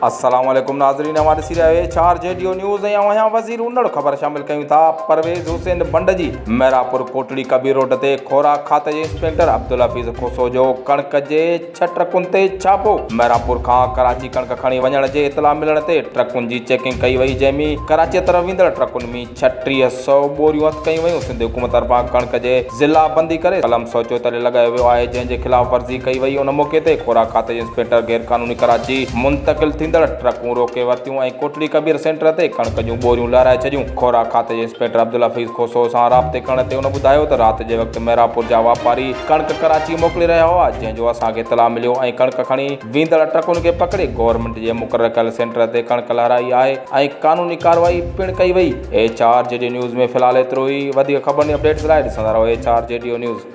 السلام عليڪم ناظرين اوهان ڏسي رهيا آهيو H R G D O news ۽ آئون آهيان وزير انڙ خبر شامل ڪيون ٿا پرويز حسين بنڊ جي مهراپور ڪوٽڙي ڪبير روڊ تي خوراڪ کاتي جي انسپيڪٽر عبدالحفيظ کوسو جو ڪڻڪ جي ڇهه ٽرڪن تي ڇاپو مهراپور کان ڪراچي ڪڻڪ کڻي وڃڻ جي اطلاع ملڻ تي ٽرڪن جي چيڪنگ ڪئي وئي جنهن ۾ ڪراچي طرف ويندڙ ٽرڪن ۾ 36 سئو ٻوريون هٿ ڪيون ويون سنڌ حڪومت طرفان ڪڻڪ جي ضلع بندي ڪري قلم 144 لڳايو ويو آهي جنهن جي خلاف ورزي ڪئي وئي ان موقعي تي خوراڪ کاتي جي انسپيڪٽر غير قانوني ڪراچي منتقل ٿيندڙ ٽرڪون روڪي ورتيون ۽ ڪوٽڙي ڪبير سينٽر تي ڪڻڪ جون ٻوريون لهرائي ڇڏيون خوراڪ کاتي جي انسپيڪٽر عبدالحفيظ کوسو سان رابطي ڪرڻ تي ان ٻڌايو ته رات جي وقت محرابپور جا واپاري ڪڻڪ ڪراچي موڪلي رهيا هئا جنهن جو اسان کي اطلاع مليو ۽ ڪڻڪ کڻي ويندڙ ٽرڪن کي پڪڙي گورنمينٽ جي مقرر ڪيل سينٽر تي ڪڻڪ لهرائي آهي ۽ قانوني ڪارروائي پڻ ڪئي وئي. H R G D news ۾ في الحال ايترو ئي وڌيڪ خبرن ۽ اپڊيٽس لاء ڏسندا رهو H R G D O news.